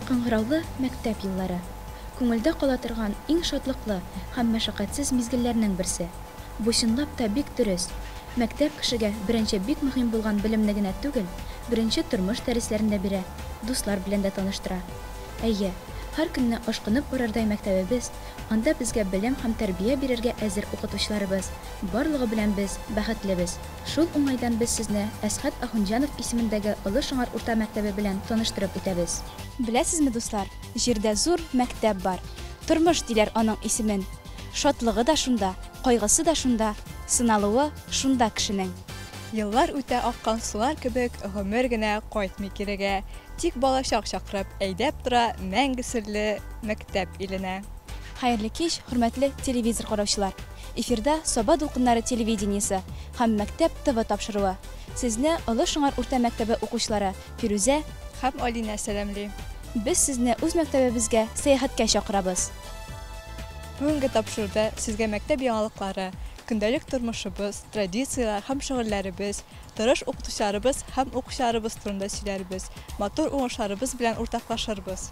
Кыңгыраулы мәктәп еллары. Күңелдә кала торган иң шатлыклы һәм мәшәкатьсез мизгелләрнең берсе. Бу чынлап та бик дөрес. Мәктәп кешегә беренче бик мөһим булган белемне генә түгел, беренче тормыш дәресләрен дә бирә, дуслар белән дә таныштыра. Әйе, һәр көнне ашкынып барырдай мәктәбебез, анда безгә белем һәм тәрбия бирергә әзер укытучыларыбыз, барлыгы белән без бәхетлебез. Шул уңайдан без сезне Әсхәт Ахунҗанов исемендәге Олы Шыңар урта мәктәбе белән таныштырып үтәбез. Беләсезме, дуслар, җирдә зур мәктәп бар. Тормыш диләр аның исемен. Шатлыгы да шунда, кайгысы да шунда, сыналуы шунда кешенең. Еллар үтә аккан сулар кебек, гомер генә кайтмый кирегә. Тик балачак чакырып, әйдәп тора мәңге серле мәктәп иленә. Хәерле кич, хөрмәтле телевизор караучылар! Эфирда Саба дулкыннары телевидениесе һәм Мәктәп ТВ тапшыруы. Сезне Олы Шыңар урта мәктәбе укучылары Фирүзә һәм Алинә сәламли. Без сезне үз мәктәбебезгә сәяхәткә чакырабыз. Бүгенге тапшыруда сезгә мәктәп яңалыклары, көндәлек тормышыбыз, традицияләр һәм шөгыльләребез, тырыш укытучыларыбыз һәм укучыларыбыз турында сөйләрбез, матур уңышларыбыз белән уртаклашырбыз.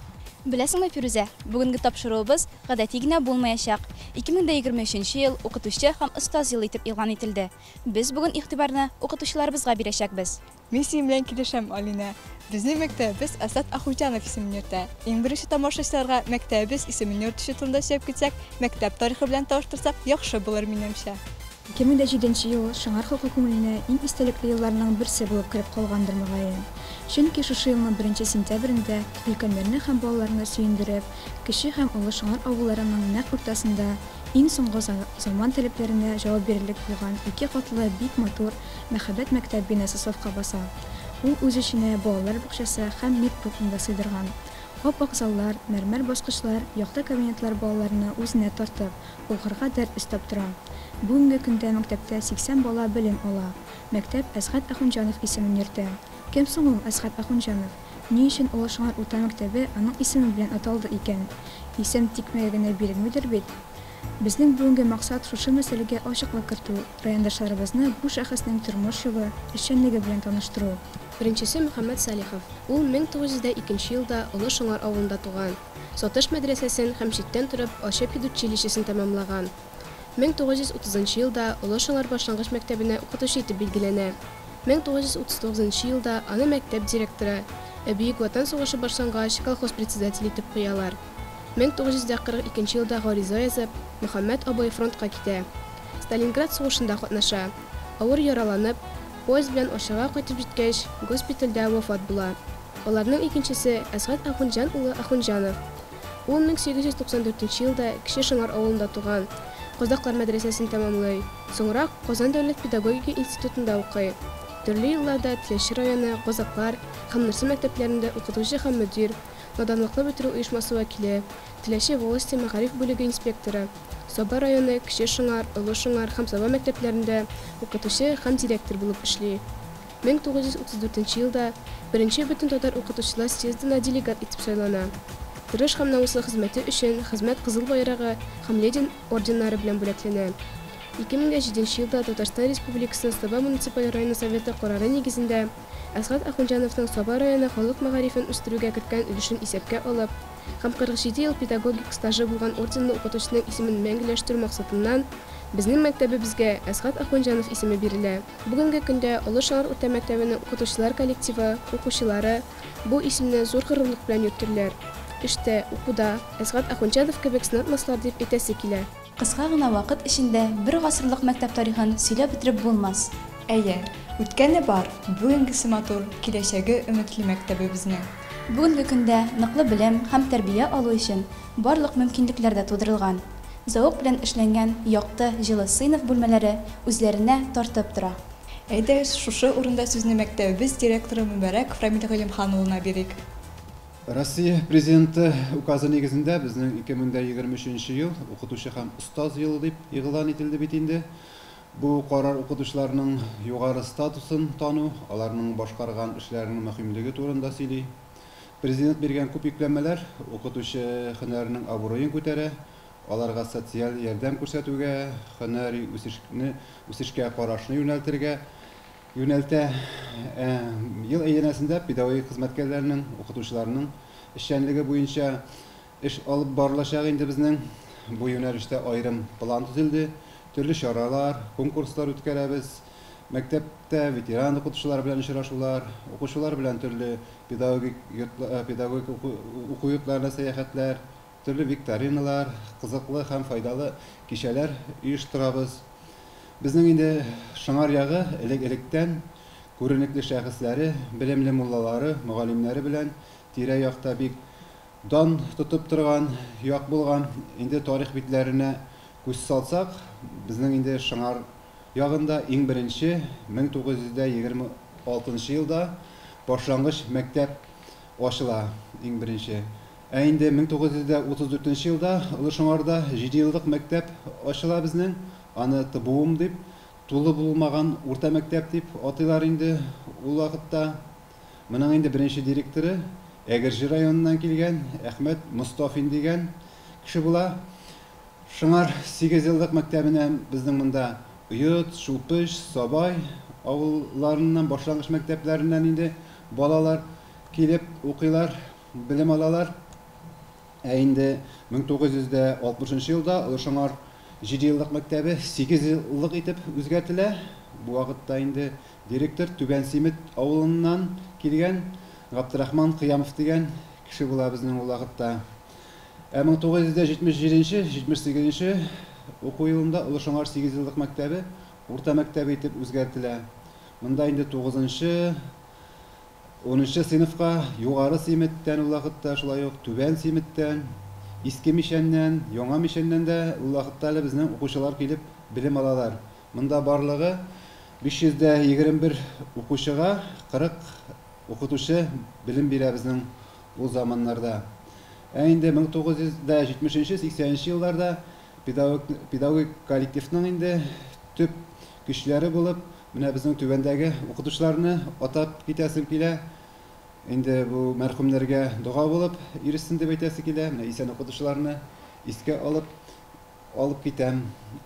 Беләсеңме, Фирүзә, бүгенге тапшыруыбыз гадәти генә булмаячак. 2023 нче ел Укытучы һәм остаз елы итеп игълан ителде. Без бүген игътибарны укытучыларыбызга бирәчәкбез. Мин синең белән килешәм, Алинә. Безнең мәктәбебез Әсәт Ахунҗанов исемен йөртә. Иң беренче тамашачыларга мәктәбебез исемен йөртүче турында сөйләп китсәк, мәктәп тарихы белән таныштырсак, яхшы булыр, минемчә. 2007 нче ел Шыңар халкы күңеленә иң истәлекле елларның берсе булып кереп калгандыр, мөгаен. Чөнки шушы елның беренче сентябрендә өлкәннәрне һәм балаларны сөендереп, Кече һәм Олы Шыңар авылларының нәкъ уртасында иң соңгы заман таләпләренә җавап бирерлек булган ике катлы бик матур, мәһабәт мәктәп бинасы сафка баса. Ул үз эченә балалар бакчасы һәм медпунктны да сыйдырган. Ап-ак заллар, мәрмәр баскычлар, якты кабинетлар балаларны үзенә тартып, укырга дәрт өстәп тора. Бүгенге көндә мәктәптә 80 бала белем ала. Мәктәп Әсгать Ахунҗанов исемен йөртә. Кем соң ул Әсгать Ахунҗанов? Ни өчен Олы Шыңар урта мәктәбе аның исеме белән аталды икән? Исем тикмәгә генә бирелмидер бит? Безнең бүгенге максат шушы мәсьәләгә ачыклык кертү, райондашларыбызны бу шәхеснең тормыш юлы, эшчәнлеге белән таныштыру. Беренчесе Мөхәммәт Салихов. Ул 1902 нче елда Олы Шыңар авылында туган. Сатыш мәдрәсәсен һәм читтән торып Арча педучилищесын тәмамлаган. 1930 нчы елда Олы Шыңар башлангыч мәктәбенә укытучы итеп билгеләнә. 1939 нчы елда аны мәктәп директоры, ә Бөек Ватан сугышы башлангач, колхоз председателе итеп куялар. 1942 нче елда гариза язып, Мөхәммәт абый фронтка китә. Сталинград сугышында катнаша. Авыр яраланып, поезд белән Арчага кайтып җиткәч, госпитальдә вафат була. Аларның икенчесе, Әсгать Ахунҗан улы Ахунҗанов. Ул 1894 нче елда Кече Шыңар авылында туган. Казаклар мәдрәсәсен тәмамлый. Соңрак Казан дәүләт педагогика институтында укый. Төрле елларда Теләче районы, Казаклар һәм Нырсы мәктәпләрендә укытучы һәм мөдир, Наданлыкны бетерү оешмасы вәкиле, Теләче волосте мәгариф бүлеге инспекторы, Саба районы, Кече Шыңар, Олы Шыңар һәм Саба мәктәпләрендә укытучы һәм директор булып эшли. 1934 нче елда Беренче бөтентатар укытучылар съездына делегат итеп сайлана. Тырыш һәм намуслы хезмәте өчен Хезмәт Кызыл Байрагы һәм Ленин орденнары белән бүләкләнә. 2007 нче елда Татарстан Республикасы Саба муниципаль районы Советы карары нигезендә Әсгать Ахунҗановның Саба районы халык мәгарифен үстерүгә керткән өлешен исәпкә алып һәм 47 ел педагогик стажы булган орденлы укытучының исемен мәңгеләштерү максатыннан, безнең мәктәбебезгә Әсгать Ахунҗанов исеме бирелә. Бүгенге көндә Олы Шыңар урта мәктәбенең укытучылар коллективы, укучылары бу исемне зур горурлык белән йөртерләр. Эштә, укуда Әсгать Ахунҗанов кебек сынатмаслар дип әйтәсе килә. Кыска гына вакыт эчендә бер гасырлык мәктәп тарихын сөйләп бетереп булмас. Әйе, үткәне бар, бүгенгесе матур, киләчәге өметле мәктәбебезнең. Бүгенге көндә ныклы белем һәм тәрбия алу өчен барлык мөмкинлекләр дә тудырылган. Зәвык белән эшләнгән якты, җылы сыйныф бүлмәләре үзләренә тартып тора. Әйдәгез, шушы урында сүзне мәктәбебез директоры Мөбарәков Рамил Гыйлемхан улына бирик. Россия Президенты указы нигезендә безнең 2023 нче ел Укытучы һәм остаз елы дип игълан ителде бит инде. Бу карар укытучыларның югары статусын тану, аларның башкарган эшләренең мөһимлеге турында сөйли. Президент биргән күп йөкләмәләр укытучы һөнәренең абруен күтәрә, аларга социаль ярдәм күрсәтүгә, һөнәри үсешне, үсешкә карашны юнәлтергә, Юнәлтә. Ел әйләнәсендә педагогик хезмәткәрләрнең, укытучыларның эшчәнлеге буенча эш алып барылачак инде безнең. Бу юнәлештә аерым план төзелде. Төрле чаралар, конкурслар үткәрәбез. Мәктәптә ветеран укытучылар белән очрашулар, укучылар белән төрле педагогик педагогик уку йортларына сәяхәтләр, төрле викториналар, кызыклы һәм файдалы кичәләр оештырабыз. Безнең инде Шыңар ягы элек-электән күренекле шәхесләре, белемле муллалары, мөгаллимнәре белән тирә-якта бик дан тотып торган як булган. Инде тарих битләренә күз салсак, безнең инде Шыңар ягында иң беренче 1926 елда башлангыч мәктәп ачыла, иң беренче. Ә инде 1934 елда Олы Шыңарда җидееллык мәктәп ачыла безнең. Аны ТБУМ дип, тулы булмаган урта мәктәп дип атыйлар инде ул вакытта. Моның инде беренче директоры Әгерҗе районыннан килгән Әхмәт Мостафин дигән кеше була. Шыңар сигезьеллык мәктәбенә безнең монда Оет, Чулпыч, Сабай авылларыннан, башлангыч мәктәпләреннән инде балалар килеп укыйлар, белем алалар. Ә инде 1960 елда Олы Шыңар җидееллык мәктәбе сигезьеллык итеп үзгәртелә. Бу вакытта инде директор Түбән Симет авылыннан килгән Габдрахман Кыямов дигән кеше була безнең ул вакытта. Ә 1977-78 уку елында Олы Шыңар сигезьеллык мәктәбе урта мәктәбе итеп үзгәртелә. Монда инде тугызынчы, унынчы сыйныфка Югары Симеттән ул вакытта, шулай ук Түбән Симеттән, Иске Мичәннән, Яңа Мичәннән дә ул вакытта әле безнең укучылар килеп белем алалар. Монда барлыгы 521 укучыга 40 укытучы белем бирә безнең ул заманнарда. Ә инде 1970-80 елларда педагогик коллективның инде төп көчләре булып, менә безнең түбәндәге укытучыларны атап китәсем килә. Инде бу мәрхүмнәргә дога булып ирешсен дип әйтәсе килә. Менә исән укытучыларны искә алып алып китәм.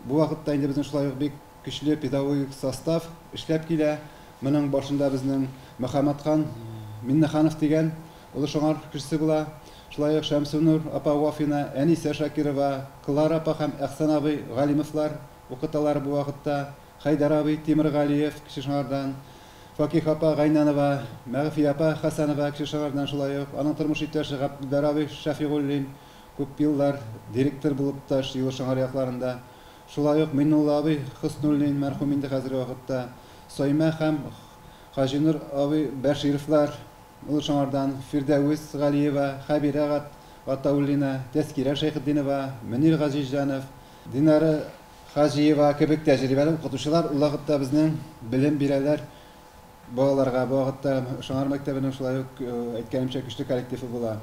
Бу вакытта инде безнең шулай ук бик көчле педагогик состав эшләп килә. Моның башында безнең Мөхәммәтхан Миннеханов дигән Олы Шыңар кешесе була. Шулай ук Шәмсенур апа Вафина, Әнисә Шакирова, Клара апа һәм Әхсән абый Галимовлар укыталар бу вакытта. Хәйдәр абый Тимергалиев Кече Шыңардан, Факих апа Гайнанова, Мәгъфия апа Хәсәнова Кече Шыңардан шулай ук. Аның тормыш иптәше Габделбәр абый Шәфигуллин күп еллар директор булып та эшли Олы Шыңар якларында. Шулай ук Миннулла абый Хөснуллин, мәрхүм инде хәзерге вакытта, Саймә һәм Хаҗинур абый Бәшировлар, Олы Шыңардан, Фирдәвес Галиева, Хәбирә Гатауллина, Тәскирә Шәйхетдинова, Мөнир Газизҗанов, Динара Хаҗиева кебек тәҗрибәле укытучылар ул вакытта безнең белем бирәләр балаларга. Бу вакытта Шыңар мәктәбенең шулай ук, әйткәнемчә, көчле коллективы була.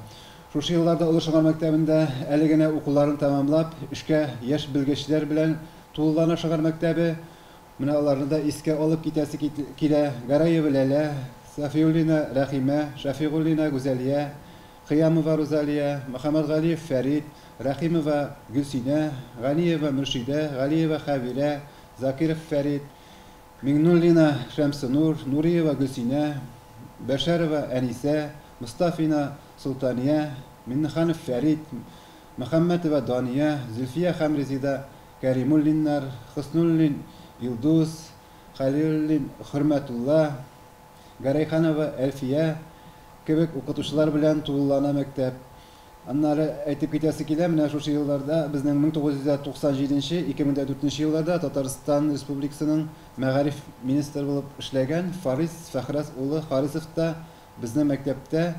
Шушы елларда Олы Шыңар мәктәбендә әле генә укуларын тәмамлап, эшкә яшь белгечләр белән тулылана Шыңар мәктәбе. Менә аларны да искә алып китәсе килә, Гәрәева Ләлә, Сафиуллина Рәхимә, Шәфигуллина Гүзәлия, Кыямова Рузалия, Мөхәммәтгалиев Фәрит, Рәхимова Гөлсинә, Ганиева Мөршидә, Галиева Хәбирә, Закиров Фәрит, Миңнуллина Шәмсенур, Нуриева Гөлсинә, Бәшәрова Әнисә, Мостафина Солтания, Миннеханов Фәрит, Мөхәммәтова Дания, Зөлфия һәм Резеда Кәримуллиннар, Хөснуллин Илдус, Хәлиуллин Хөрмәтулла, Гәрәйханова Әлфия кебек укытучылар белән тулылана мәктәп. Аннары әйтеп китәсе килә, менә шушы елларда, безнең 1997, 2004 елларда Татарстан Республикасының мәгариф министры булып эшләгән Фарис Фәхрәс улы Харисов та безнең мәктәптә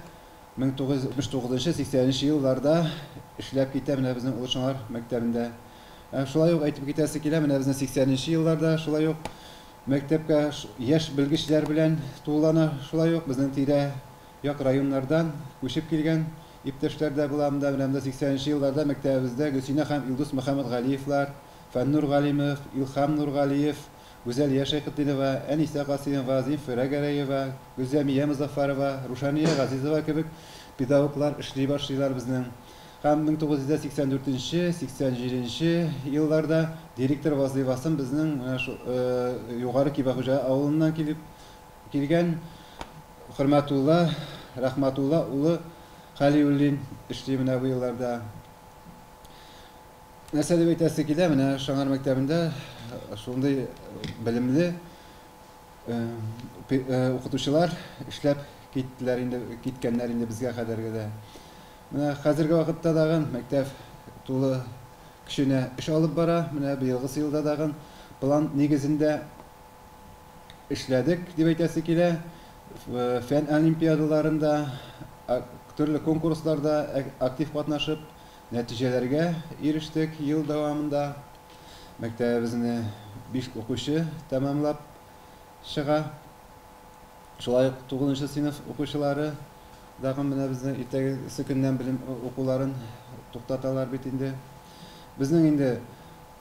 1979, 80 елларда эшләп китә менә безнең Олы Шыңар мәктәбендә. Шулай ук әйтеп китәсе килә, менә безнең 80 елларда шулай ук мәктәпкә яшь белгечләр белән тулылана, шулай ук безнең тирә як районнардан күчеп килгән иптәшләр дә була монда. Менә монда 80 елларда мәктәбебездә Гөлсинә һәм Илдус Мөхәммәтгалиевлар, Фәннур Галимов, Илһам Нургалиев, Гүзәлия Шәйхетдинова, Әнисә Касыймова, Земфира Гәрәева, Гөлзәмия Мозаффарова, Рушания Газизова кебек педагоглар эшли башлыйлар безнең. Һәм 1984, 87 елларда директор вазыйфасын безнең Югары Кибәхуҗа авылыннан килеп килгән Хөрмәтулла Рәхмәтулла улы Хәлиуллин эшли менә бу елларда. Нәрсә дип әйтәсе килә, менә Шыңар мәктәбендә шундый белемле укытучылар эшләп киттеләр инде, киткәннәр инде безгә кадәрге дә. Менә хәзерге вакытта дагын мәктәп тулы көченә эш алып бара. Менә быелгысы елда дагын план нигезендә эшләдек дип әйтәсе килә. Фән олимпиадаларында, төрле конкурсларда актив катнашып, нәтиҗәләргә ирештек ел дәвамында. Мәктәбебезне 5 укучы тәмамлап чыга. Шулай ук 9 сыйныф укучылары дагы менә безнең иртәгесе көннән белем укуларын туктаталар бит инде. Безнең инде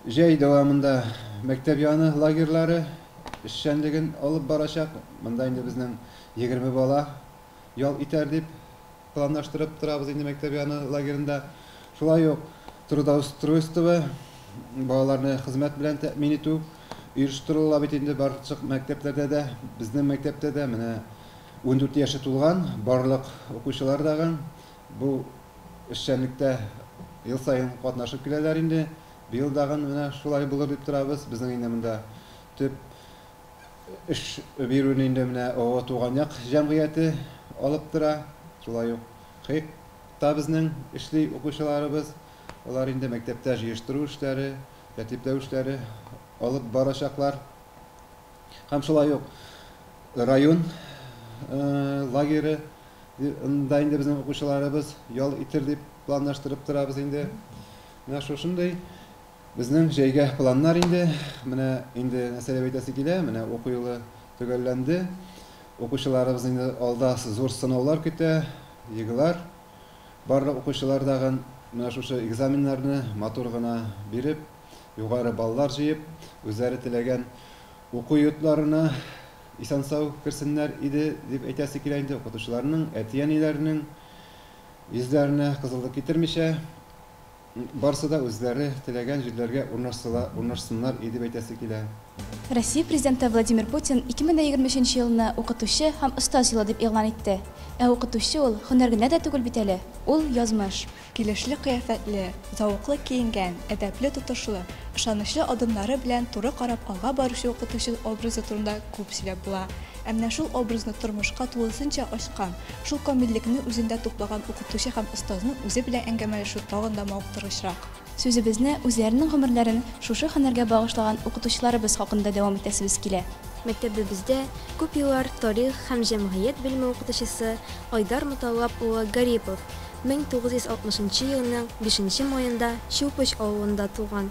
җәй дәвамында мәктәп яны лагерьлары эшчәнлеген алып барачак. Монда инде безнең 20 бала ял итәр дип планлаштырып торабыз инде мәктәп яны лагерында. Шулай ук трудоустройство, балаларны хезмәт белән тәэмин итү оештырыла бит инде барлык мәктәпләрдә дә, безнең мәктәптә дә менә 14 яше тулган барлык укучылар дагы бу эшчәнлектә ел саен катнашып киләләр инде. Быел дагы менә шулай булыр дип торабыз. Безнең инде монда төп эш бирүне инде менә Ова туган як җәмгыяте алып тора. Шулай ук ХИК та безнең эшли укучыларыбыз. Алар инде мәктәптә җыештыру эшләре, тәртипләү эшләре алып барачаклар. Һәм шулай ук район лагере да инде безнең укучыларыбыз ял итер дип планлаштырып торабыз инде. Менә шушындый безнең җәйгә планнар инде. Менә инде нәрсә дип әйтәсе килә, менә уку елы төгәлләнде. Укучыларыбыз инде алда зур сынаулар көтә, ЕГЭлар. Барлык укучылар дагы менә шушы экзаменнарны матур гына биреп, югары баллар җыеп, үзләре теләгән уку йортларына исән-сау керсеннәр иде дип әйтәсе килә инде укытучыларның, әти-әниләренең йөзләренә кызыллык китермичә, барысы да үзләре теләгән җирләргә урнашсыннар иде дип әйтәсе килә. Россия президенты Владимир Путин 2023 елны укытучы һәм остаз елы дип игълан итте. Ә укытучы ул һөнәр генә дә түгел бит әле, ул язмыш. Килешле кыяфәтле, зәвыклы киенгән, әдәпле тотышлы, ышанычлы адымнары белән туры карап алга баручы укытучы образы турында күп сөйләп була. Ә менә шул образны тормышка тулысынча ачкан, шул камиллекне үзендә туплаган укытучы һәм остазның үзе белән әңгәмәләшү тагын да мавыктыргычрак. Сүзебезне үзләренең гомерләрен шушы һөнәргә багышлаган укытучыларыбыз хакында дәвам итәсебез килә. Мәктәбебездә күп еллар тарих һәм җәмгыять белеме укытучысы Айдар Муталлап улы Гарипов 1960 елның 5 маенда Чулпыч авылында туган.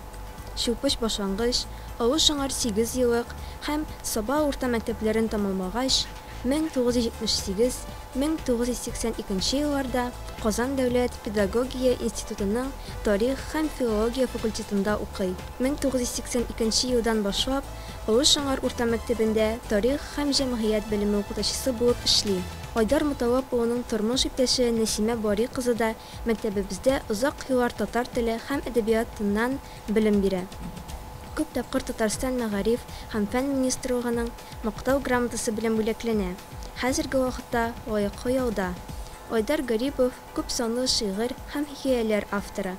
Чулпыч башлангыч, Олы Шыңар 8 еллык һәм Саба урта мәктәпләрен тәмамлагач, 1978-1982 елларда Казан дәүләт педагогия институтының тарих һәм филология факультетында укый. 1982 елдан башлап Олы Шыңар урта мәктәбендә тарих һәм җәмгыять белеме укытучысы булып эшли. Айдар Муталлап улының тормыш иптәше Нәсимә Бари кызы да мәктәбебездә озак еллар татар теле һәм әдәбиятыннан белем бирә. Күп тапкыр Татарстан мәгариф һәм фән министрлыгының Мактау грамотасы белән бүләкләнә. Хәзерге вакытта лаеклы ялда. Айдар Гарипов күп санлы шигырь һәм хикәяләр авторы.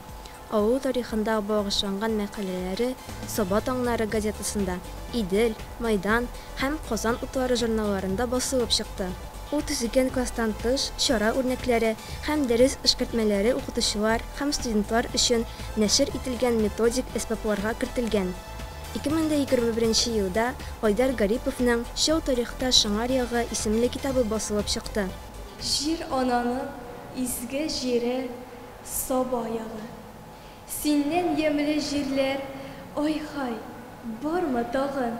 Авыл тарихында багышланган мәкаләләре Саба таңнары газетасында, Идел, Майдан һәм Казан утлары журналларында басылып чыкты. Ул төзегән класстан тыш чара үрнәкләре һәм дәрес эшкәртмәләре укытучылар һәм студентлар өчен нәшер ителгән методик әсбапларга кертелгән. 2021 елда Айдар Гариповның Чал тарихта Шыңар ягы исемле китабы басылып чыкты. Җир ананың изге җире Саба ягы. Синнән ямьле җирләр, ай-һай, бармы тагын?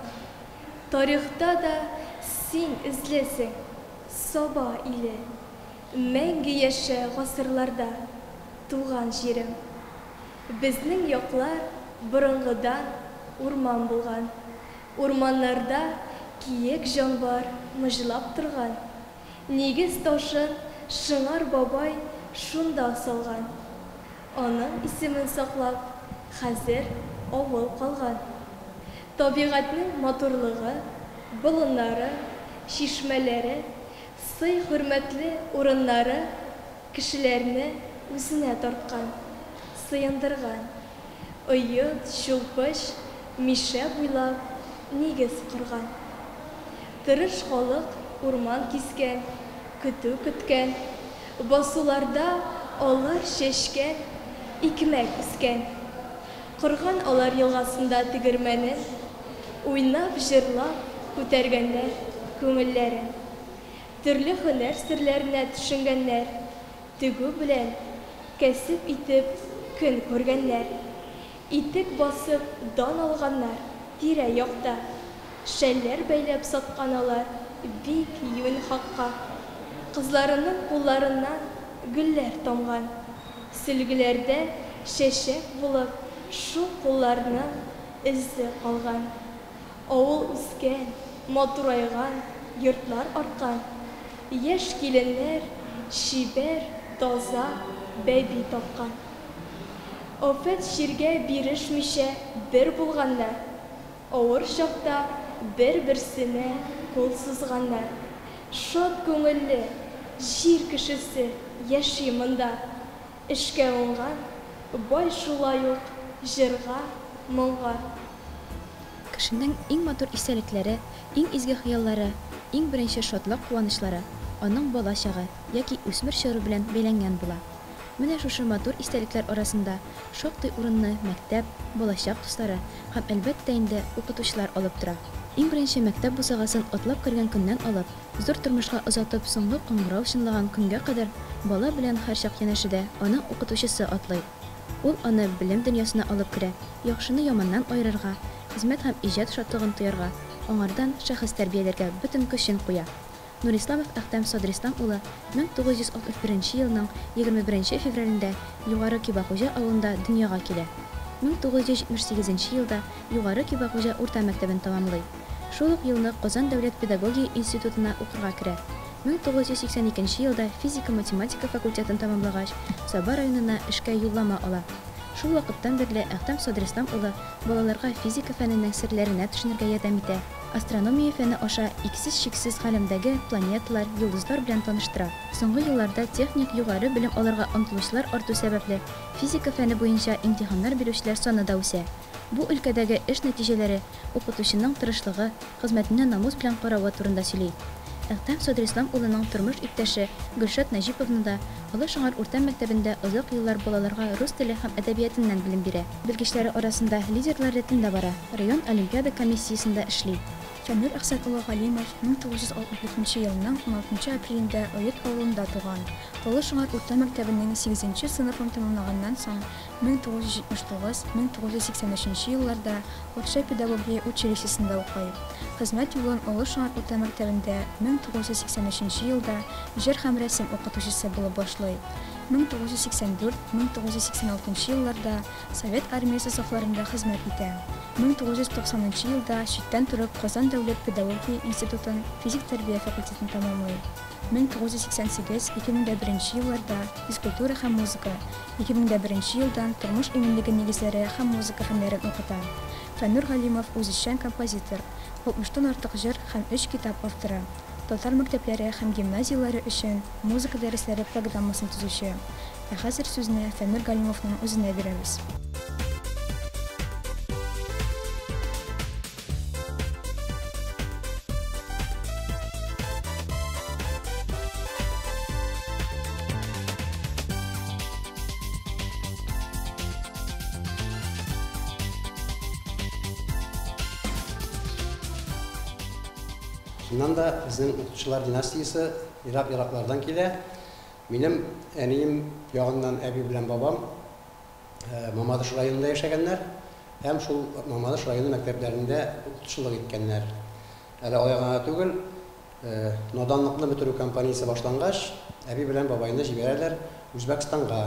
Тарихта да син эзлесең, Саба иле. Мәңге яшә гасырларда, туган җирем. Безнең яклар борынгыдан урман булган. Урманнарда киек җанвар мыжлап торган. Нигез ташын Шыңар бабай шунда салган. Аның исемен саклап, хәзер авыл калган. Табигатьнең матурлыгы, болыннары, чишмәләре, сый хөрмәтле урыннары Кешеләрне үзенә тарткан, сыендырган. Оет, Чулпыч, Мишә буйлап нигез корган. Тырыш халык урман кискән, көтү көткән. Басуларда алар чәчкән, икмәк үскән. Корган алар елгасында тегермәнен, Уйнап-җырлап күтәргәннәр күңелләрен. Төрле һөнәр серләренә төшенгәннәр, Тегү белән кәсеп итеп көн күргәннәр. Итек басып дан алганнар тирә-якта. Шәлләр бәйләп саткан алар бик юнь хакка. Кызларының кулларыннан гөлләр тамган. Сөлгеләрдә чәчәк булып шул кулларның эзе калган. Авыл үскән, матурайган, йортлар арткан. Яшь киленнәр чибәр, таза бәби тапкан. Афәт чиргә бирешмичә бер булганнар, Авыр чакта бер-берсенә кул сузганнар. Шат күңелле җир кешесе яши монда. Эшкә уңган, бай шулай ук җырга, моңга. Кешенең иң матур истәлекләре, иң изге хыяллары, иң беренче шатлык-куанычлары аның бала чагы яки үсмер чоры белән бәйләнгән була. Менә шушы матур истәлекләр арасында шактый урынны мәктәп, балачак дуслары һәм, әлбәттә инде, укытучылар алып тора. Иң беренче мәктәп бусагасын атлап кергән көннән алып, зур тормышка озатып соңгы кыңгырау чынлаган көнгә кадәр бала белән һәрчак янәшәдә аның укытучысы атлый. Ул аны белем дөньясына алып керә, яхшыны яманнан аерырга, хезмәт һәм иҗат шатлыгын тоярга, аңардан шәхес тәрбияләргә бөтен көчен куя. Нурисламов Әхтәм Садрислам улы 1961 елның 21 нче февралендә Югары Кибәхуҗа авылында дөньяга килә. 1978 елда Югары Кибәхуҗа урта мәктәбен тәмамлый. Шул ук елны Казан дәүләт педагогия институтына укырга керә. 1982 елда физика-математика факультетын тәмамлагач, Саба районына эшкә юллама ала. Шул вакыттан бирле Әхтәм Садрислам улы балаларга физика фәненең серләренә төшенергә ярдәм итә, астрономия фәне аша иксез-чиксез галәмдәге планеталар, йолдызлар белән таныштыра. Соңгы елларда техник югары белем алырга омтылучылар арту сәбәпле, физика фәне буенча имтиханнар бирүчеләр саны да үсә. Бу өлкәдәге эш нәтиҗәләре укытучының тырышлыгы, хезмәтенә намус белән каравы турында сөйли. Әхтәм Садрислам улының тормыш иптәше Гөлшат Нәҗиповна да Олы Шыңар урта мәктәбендә озак еллар балаларга рус теле һәм әдәбиятыннан белем бирә. Белгечләре арасында лидерлар рәтендә бара, район олимпиада комиссиясендә эшли. Фәннүр Әхсән улы Галимов 1964 нче елның 16 нчы апрелендә Оет авылында туган. Олы Шыңар урта мәктәбенең сигезенче сыйныфын тәмамлаганнан соң, 1979, 1983 нче елларда Арча педагогия училищесында укый. Хезмәт юлын Олы Шыңар урта мәктәбендә 1983 нче елда җыр һәм рәсем укытучысы булып башлый. 1984, 1986 нчы елларда Совет Армиясе сафларында хезмәт итә. 1990 нчы елда читтән торып Казан дәүләт педагогия институтын физик тәрбия факультетын тәмамлый. 1988, 2001 елларда физкультура һәм музыка, 2001 елдан тормыш иминлеге нигезләре һәм музыка фәннәрен укыта. Фәннур Галимов үзешчән композитор, алтмыштан артык җыр һәм өч китап авторы, татар мәктәпләре һәм гимназияләре өчен музыка дәресләре программасын төзүче. Ә хәзер сүзне Фәннур Галимовның үзенә бирәбез. Чыннан да, безнең укытучылар династиясе ерак-ераклардан килә. Минем әнием ягыннан әби белән бабам Мамадыш районында яшәгәннәр һәм шул Мамадыш районы мәктәпләрендә укытучылык иткәннәр. Әле алай гына да түгел, наданлыкны бетерү кампаниясе башлангач, әби белән бабайны җибәрәләр Үзбәкстанга.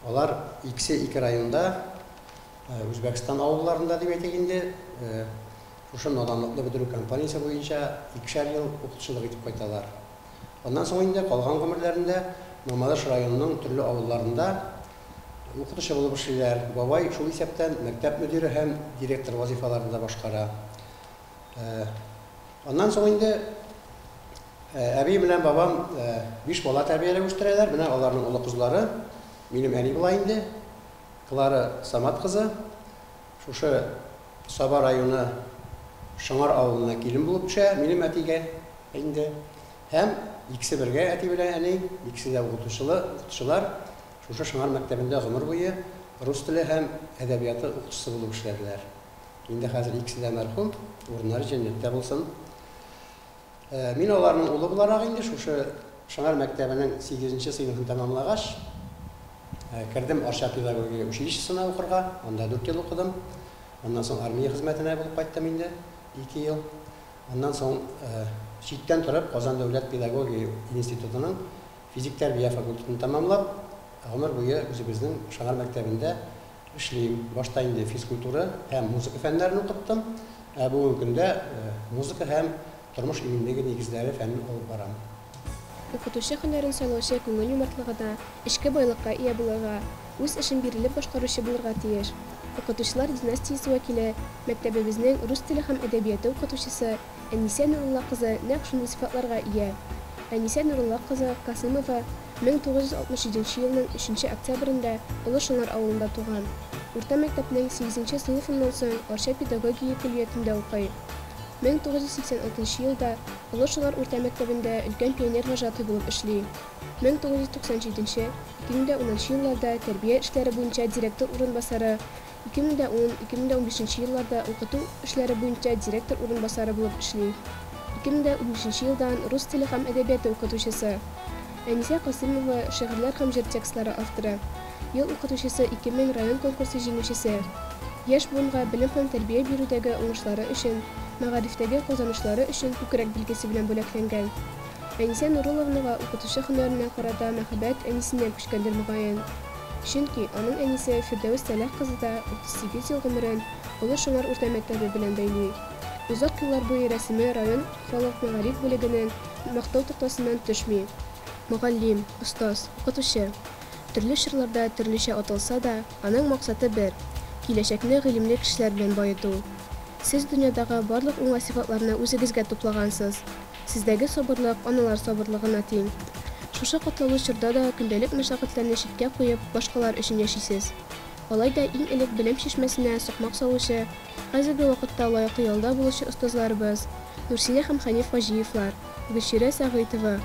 Алар икесе ике районда, Үзбәкстан авылларында дип әйтик инде, шушы наданлыкны бетерү кампаниясе буенча икешәр ел укытучылык итеп кайталар. Аннан соң инде калган гомерләрендә Мамадыш районының төрле авылларында укытучы булып эшлиләр. Бабай шул исәптән мәктәп мөдире һәм директор вазыйфаларын да башкара. Аннан соң инде Әби белән бабам 5 бала тәрбияләп үстерәләр. Менә аларның олы кызлары, минем әни була инде, Клара Самат кызы. Шушы Саба районы Шыңар авылына килен булып төшә минем әтигә инде. Һәм икесе бергә, әти белән әни, икесе дә укытучылы, укытучылар. Шушы Шыңар мәктәбендә гомер буе рус теле һәм әдәбияты укытучысы булып эшләделәр. Инде хәзер икесе дә мәрхүм, урыннары җәннәттә булсын. Мин аларның улы буларак инде шушы Шыңар мәктәбенең 8 сыйныфын тәмамлагач, кердем Арча педагогия училищесына укырга, анда 4 ел укыдым. Аннан соң армия хезмәтенә булып кайттым инде 2 ел. Аннан соң читтән торып Казан дәүләт педагогия институтының физик тәрбия факультетын тәмамлап, гомер буе үзебезнең Шыңар мәктәбендә эшлим. Башта инде физкультура һәм музыка фәннәрен укыттым. Ә бүгенге көндә музыка һәм тормыш иминлеге нигезләре фәнен алып барам. Укытучы һөнәрен сайлаучы күңел юмартлыгына, эчке байлыкка ия булырга, үз эшен бирелеп башкаручы булырга тиеш. Укытучылар династиясе вәкиле, мәктәбебезнең рус теле һәм әдәбияты укытучысы Әнисә Нурулла кызы нәкъ шундый сыйфатларга ия. Әнисә Нурулла кызы Касымова 1967 елның 3 октябрендә Олы Шыңар авылында туган. Урта мәктәпнең 8 сыйныфыннан соң Арча педагогия көллиятендә укый. 1986 елда Олы Шыңар урта мәктәбендә өлкән пионер вожатый булып эшли. 1997-2010 елларда тәрбия эшләре буенча директор урынбасары, 2010-2015 елларда укыту эшләре буенча директор урынбасары булып эшли. 2015 елдан рус теле һәм әдәбияты укытучысы. Әнисә Касымова шигырьләр һәм җыр текстлары авторы. Ел укытучысы 2000 район конкурсы җиңүчесе. Яшь буынга белем һәм тәрбия бирүдәге уңышлары өчен, мәгарифтәге казанышлары өчен күкрәк билгесе белән бүләкләнгән. Әнисә Нурулловнага укытучы һөнәренә карата мәхәббәт әнисеннән күчкәндер мөгаен. Чөнки аның әнисе Фирдәвес Сәлах кызы да 38 ел гомерен Олы Шыңар урта мәктәбе белән бәйли. Озак еллар буе рәсеме район халык мәгариф бүлегенең мактау тактасыннан төшми. Мөгаллим, остаз, укытучы. Төрле чорларда төрлечә аталса да, аның максаты бер: киләчәкне гыйлемле кешеләр белән баету. Сез дөньядагы барлык уңай сыйфатларны үзегезгә туплагансыз. Сездәге сабырлык аналар сабырлыгына тиң. Шушы катлаулы чорда да көндәлек мәшәкатьләрне читкә куеп, башкалар өчен яшисез. Алай да иң элек белем чишмәсенә сукмак салучы, хәзерге вакытта лаеклы ялда булучы остазларыбыз Нурсинә һәм Хәниф Хаҗиевлар, Гөлчирә Сәгыйтова,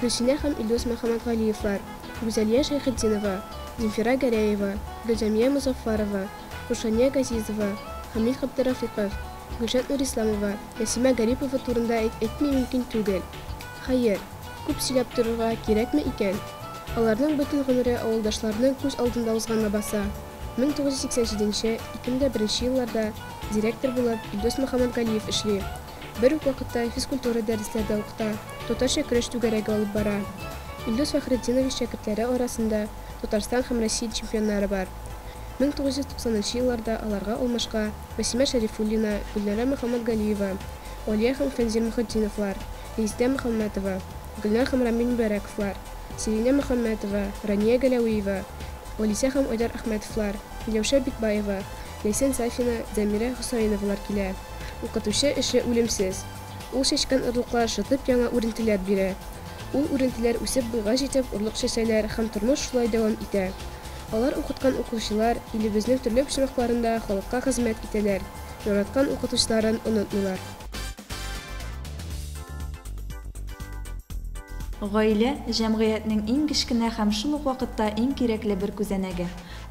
Гөлсинә һәм Илдус Мөхәммәтгалиевлар, Гүзәлия Шәйхетдинова, Земфира Гәрәева, Гөлҗәмия Мозаффарова, Рушания Газизова, Хамил Габдерафиков, Гөлшат Нурисламова, Нәсимә Гарипова турында әйтми мөмкин түгел. Хәер, күп сөйләп торырга кирәкме икән? Аларның бөтен гомере авылдашларының күз алдында узган лабаса. 1987-2001 елларда директор булып Илдус Мөхәммәтгалиев эшли. Бер үк вакытта физкультура дәресләре дә укыта, татарча көрәш түгәрәге алып бара. Илдус Фәхретдинович шәкертләре арасында Татарстан һәм Россия чемпионнары бар. 1990 елларда аларга алмашка Вәсимә Шәрифуллина, Гөлнара Мөхәммәтгалиева, Алия һәм Фәнзил Мөхетдиновлар, Резидә Мөхәммәтова, Гөлнар һәм Рамил Мөбәрәковлар, Сиринә Мөхәммәтова, Рания Галәвиева, Алисә һәм Айдар Әхмәтовлар, Миләүшә Бикбаева, Ләйсән Сафина, Зәмирә Хөсәеновалар килә. Укытучы эше үлемсез. Ул чәчкән орлыклар шытып яңа үрентеләр бирә. Ул үрентеләр үсеп буйга җитеп орлык чәчәләр һәм тормыш шулай дәвам итә. Алар укыткан укучылар илебезнең төрле почмакларында халыкка хезмәт итәләр, яраткан укытучыларын онытмыйлар. Гаилә, җәмгыятьнең иң кечкенә һәм шул ук вакытта иң кирәкле бер күзәнәге.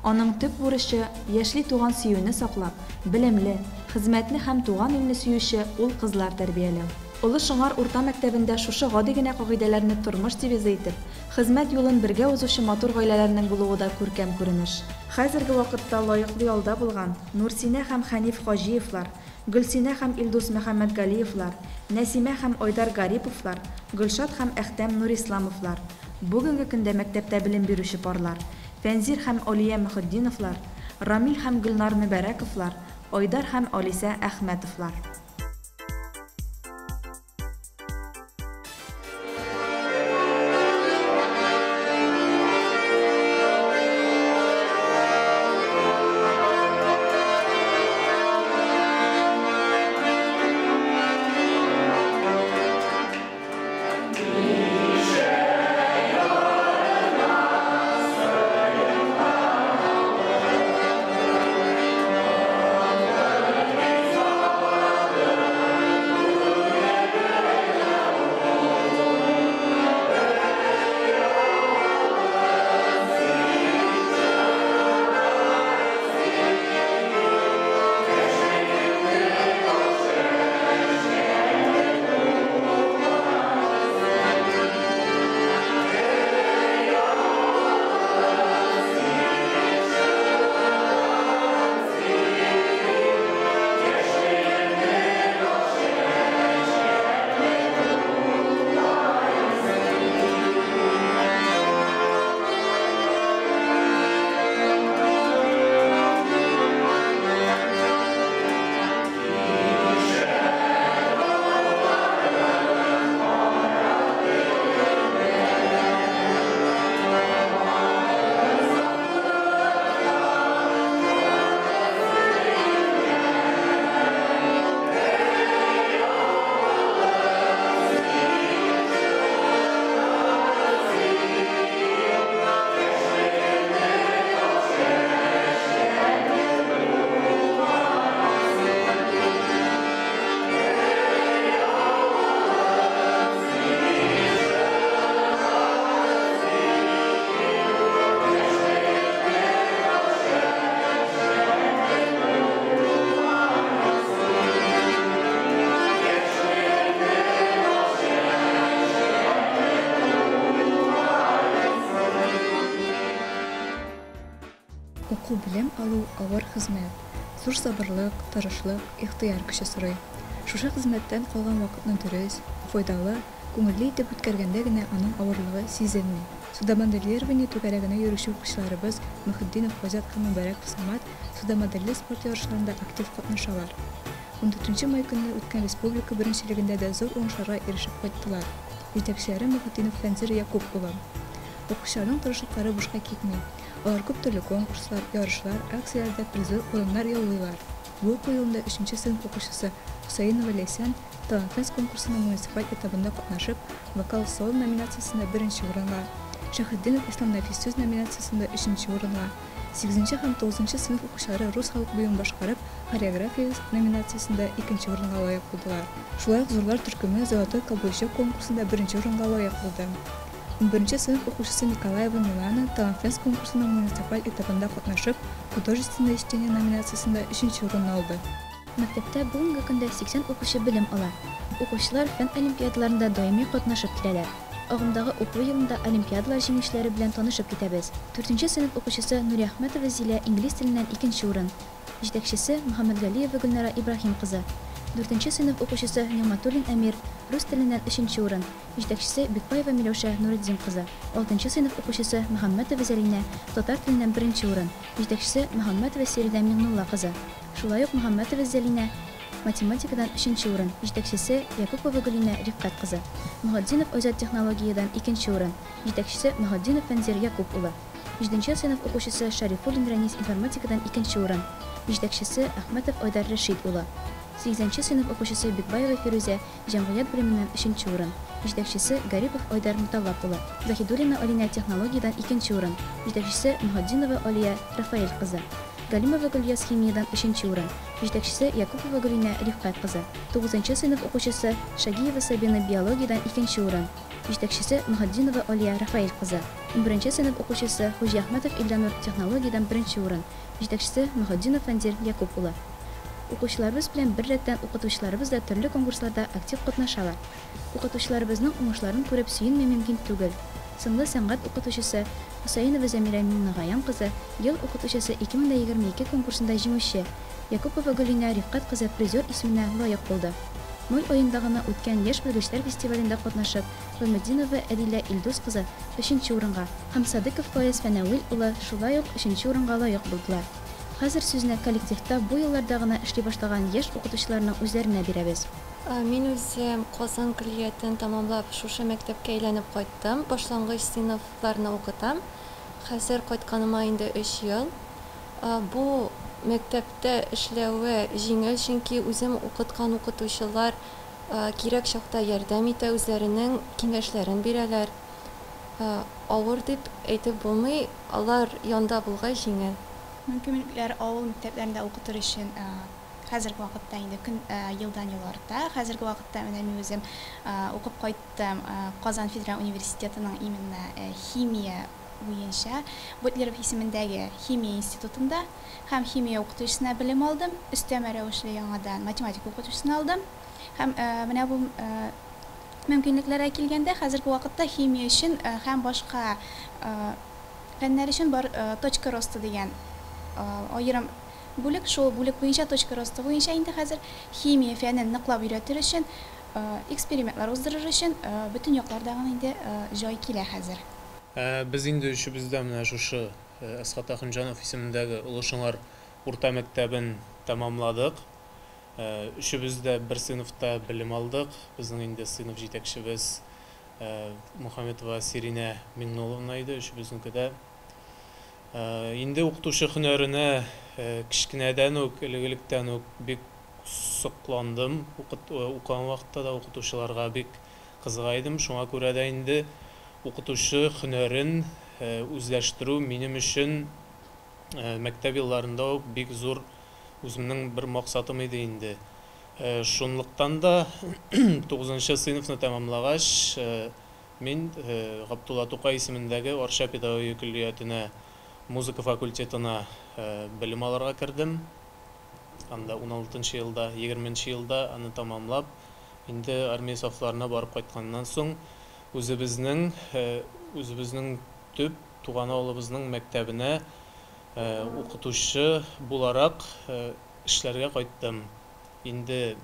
Аның төп бурычы, яшьли туган сөюне саклап, белемле, хезмәтне һәм туган илне сөюче ул-кызлар тәрбияләү. Олы Шыңар урта мәктәбендә шушы гади генә кагыйдәләрне тормыш девизы итеп, хезмәт юлын бергә узучы матур гаиләләрнең булуы да күркәм күренеш. Хәзерге вакытта лаеклы ялда булган Нурсинә һәм Хәниф Хаҗиевлар, Гөлсинә һәм Илдус Мөхәммәтгалиевлар, Нәсимә һәм Айдар Гариповлар, Гөлшат һәм Әхтәм Нурисламовлар, бүгенге көндә мәктәптә белем бирүче парлар, Фәнзир һәм Алия Мөхетдиновлар, Рамил һәм Гөлнар Мөбәрәковлар, Айдар һәм Алисә Әхмәтовлар. Уку-белем алу, авыр хезмәт. Зур сабырлык, тырышлык, ихтыяр көче сорый. Шушы хезмәттән калган вакытны дөрес, файдалы, күңелле итеп үткәргәндә генә аның авырлыгы сизелми. Судомоделирование түгәрәгенә йөрүче укучыларыбыз Мөхетдинов Айзат һәм Мөбарәков Самат судомодельле спорт ярышларында актив катнашалар. Ундүртенче май көнне үткән республика беренчелегендә дә зур уңышларга ирешеп кайттылар. Җитәкчеләре Мөхетдинов Фәнзир Якуп улы. Укучыларның тырышлыклары бушка китми. Алар күп төрле конкурслар, ярышлар, акцияләрдә призлы урыннар яулыйлар. Бу уку елында өченче сыйныф укучысы Хөсәенова Ләйсән Талантфест конкурсының муниципаль этабында катнашып, Вокал-соло номинациясендә беренче урынга, Шәһретдинов Ислам Нәфис сүз номинациясендә өченче урынга, сигезенче һәм тугызынчы сыйныф укучылары рус халык биюен башкарып, Хореография номинациясендә икенче урынга лаек булдылар. Шулай ук зурлар төркеме Золотой каблучок конкурсында беренче урынга лаек булды. Унберенче сыйныф укучысы Николаева Милана Талантфест конкурсының муниципаль этабында катнашып, Художественное чтение номинациясендә өченче урынны алды. Мәктәптә бүгенге көндә 80 укучы белем ала. Укучылар фән олимпиадаларында даими катнашып киләләр. Агымдагы уку елында олимпиадалар җиңүчеләре белән танышып китәбез. Дүртенче сыйныф укучысы Нуриәхмәтова Зилә инглиз теленнән икенче урын. Җитәкчесе, Мөхәммәтгалиева Гөлнара Ибраһим кызы. Дүртенче сыйныф укучысы Нигъмәтуллин Әмир рус теленнән өченче урын. Җитәкчесе, Бикбаева Миләүшә Нуретдин кызы. Алтынчы сыйныф укучысы Мөхәммәтова Зәлинә татар теленнән беренче урын. Җитәкчесе, Мөхәммәтова Сиридә Миңнулла кызы. Шулай ук Мөхәммәтова Зәлинә математикадан өченче урын. Җитәкчесе, Якупова Гөлинә Рифкать кызы. Мөхетдинов Айзат технологиядән икенче урын. Җитәкчесе, Мөхетдинов Фәнзир Якуп улы. Җиденче сыйныф укучысы Шәрифуллин Рәнис информатикадан икенче урын. Җитәкчесе, Әхмәтов Айдар Рәшит улы. Сигезенче сыйныф укучысы Бикбаева Фирүзә җәмгыять белеменнән өченче урын. Җитәкчесе, Гарипов Айдар Муталлап улы. Заһидуллина Алинә технологиядән икенче урын. Җитәкчесе, Мөхетдинова Алия Рафаэль кызы. Галимова Гөльяз химиядән өченче урын. Җитәкчесе, Якупова Гөлинә Рифкать кызы. Тугызынчы сыйныф укучысы Шагиева Сабина биологиядән икенче урын. Җитәкчесе, Мөхетдинова Алия Рафаэль кызы. Унберенче сыйныф укучысы Хуҗиәхмәтов Илданур технологиядән беренче урын. Җитәкчесе, Мөхетдинов Фәнзир Якуп улы. Укучыларыбыз белән бер рәттән укытучыларыбыз да төрле конкурсларда актив катнашалар. Укытучыларыбызның уңышларын күреп сөенми мөмкин түгел. Сынлы сәнгать укытучысы Хөсәенова Зәмирә Миңнегаян кызы Ел укытучысы 2022 конкурсында җиңүче, Якупова Гөлинә Рифкать кызы призер исеменә лаек булды. Май аенда гына үткән Яшь белгечләр фестивалендә катнашып, Гыйльметдинова Әдилә Илдус кызы өченче урынга һәм Садыков Фаяз Фәнәвил улы шулай ук өченче урынга лаек булдылар. Хәзер сүзне коллективта бу елларда гына эшли башлаган яшь укытучыларның үзләренә бирәбез. Мин үзем Казан көллиятен тәмамлап, шушы мәктәпкә әйләнеп кайттым. Башлангыч сыйныфларны укытам. Хәзер кайтканыма инде өч ел. Бу мәктәптә эшләве җиңел, чөнки үзем укыткан укытучылар кирәк чакта ярдәм итә, үзләренең киңәшләрен бирәләр. Авыр дип әйтеп булмый, алар янда булгач җиңел. Мөмкинлекләр авыл мәктәпләрендә укытыр өчен хәзерге вакытта инде көн елдан-ел арта. Хәзерге вакытта менә мин үзем укып кайттым Казан федераль университетының именно химия буенча Бутлеров исемендәге химия институтында һәм химия укытучысына белем алдым. Өстәмә рәвешле яңадан математика укытучысына алдым. Һәм менә бу мөмкинлекләргә килгәндә, хәзерге вакытта химия өчен һәм башка фәннәр өчен бар Точка роста дигән аерым бүлек. Шул бүлек буенча, Точка роста буенча инде хәзер химия фәнен ныклап өйрәтер өчен, экспериментлар уздырыр өчен бөтен яклардагы инде җай килә хәзер. Без инде өчебез дә менә шушы Әсхат Әхунҗанов исемендәге Олы Шыңар урта мәктәбен тәмамладык. Өчебез дә бер сыйныфта белем алдык. Безнең инде сыйныф җитәкчебез Мухаметова Сиринә Миңнулловна иде, өчебезнеке дә. Инде укытучы һөнәренә кечкенәдән үк, элек-электән үк бик сокландым. Укыган вакытта да укытучыларга бик кызыга идем. Шуңа күрә дә инде укытучы һөнәрен үзләштерү минем өчен мәктәп елларында ук бик зур үземнең бер максатым иде инде. Шунлыктан да 9 сыйныфны тәмамлагач, мин Габдулла Тукай исемендәге Арча педагогия көллиятенә музыка факультетына белем алырга кердем. Анда 16 елда, 20 елда аны тамамлап, инде армия сафларына барып кайтканнан соң үзебезнең үзебезнең төп туган авылыбызның мәктәбенә Укытучы буларак эшләргә кайттым. Инде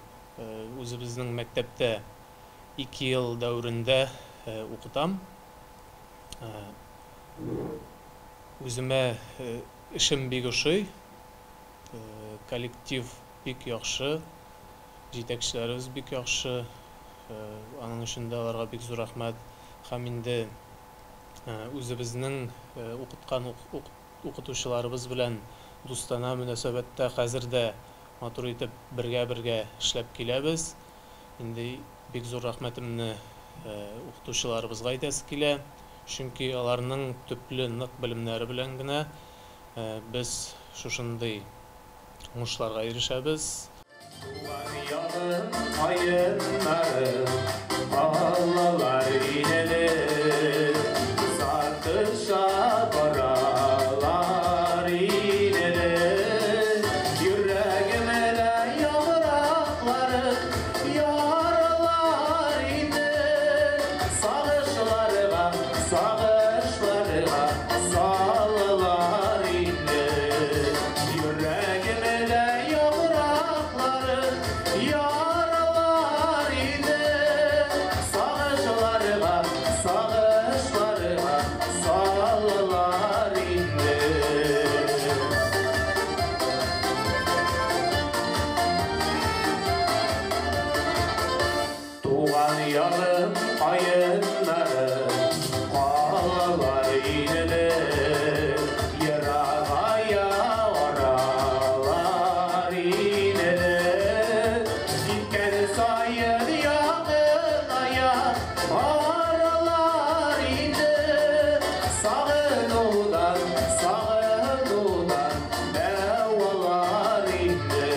үзебезнең мәктәптә 2 ел дәверендә укытам. Үземә эшем бик ошый. Коллектив бик яхшы, җитәкчеләребез бик яхшы. Аның өчен дә аларга бик зур рәхмәт. Һәм инде үзебезнең укыткан укытучыларыбыз белән дустана мөнәсәбәттә хәзер дә матур итеп бергә-бергә эшләп киләбез. Инде бик зур рәхмәтемне укытучыларыбызга әйтәсе килә. Чөнки аларның төпле нык белемнәре белән генә без шушындый уңышларга ирешәбез. Туган ягым каеннары, аллалар инде, сатыша баралар инде. Йөрәгемдә яфраклары яралар инде, сагышларга, сагышларга салалар инде. Йөрәгемдә яфраклары яралар инде, сагышларга, сагышларга салалар инде. Туган ягым каеннары, калалар инде, ерагая аралар инде. Киткән саен якыная аралар инде, сагынудан, сагынудан дәвалар инде.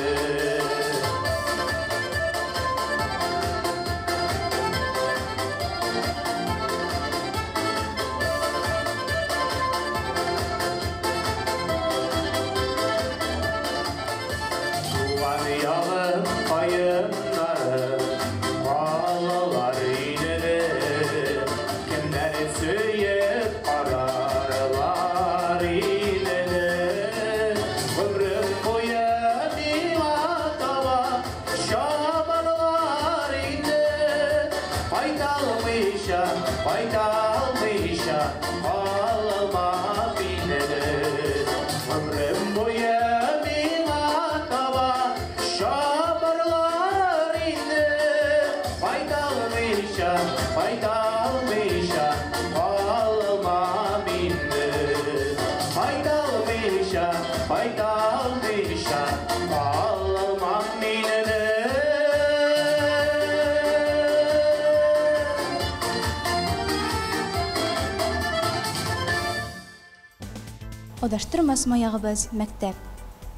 Туган ягым каеннары, калалар инде, кемнәр сөеп карарлар инде. Гомрем буе миңа таба чабарлар инде, кайталмыйча, кайталмыйча калмам инде. Гомрем буе миңа таба чабарлар инде, кайталмыйча, кайталмыйча калмам инде. Кайталмыйча, кайталмыйча калмам инде. Адаштырмас маягыбыз мәктәп.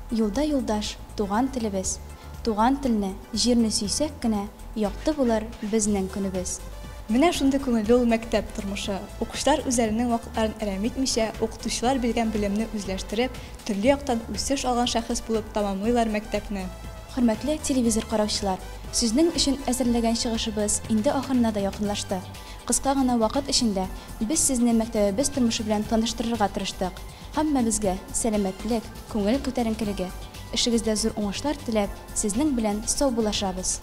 Юлда юлдаш, туган телебез. Туган телне, җирне сөйсәк кенә, якты булыр безнең көнебез. Менә шундый күңелле ул мәктәп тормышы. Укучылар үзләренең вакытларын әрәм итмичә, укытучылар биргән белемне үзләштереп, төрле яктан үсеш алган шәхес булып тәмамлыйлар мәктәпне. Хөрмәтле телевизор караучылар, сезнең өчен әзерләгән чыгышыбыз инде ахырына да якынлашты. Кыска гына вакыт эчендә без сезне мәктәбебез тормышы белән таныштырырга тырыштык. Һәммәбезгә сәламәтлек, күңел күтәренкелеге, эшегездә зур уңышлар теләп, сезнең белән саубуллашабыз.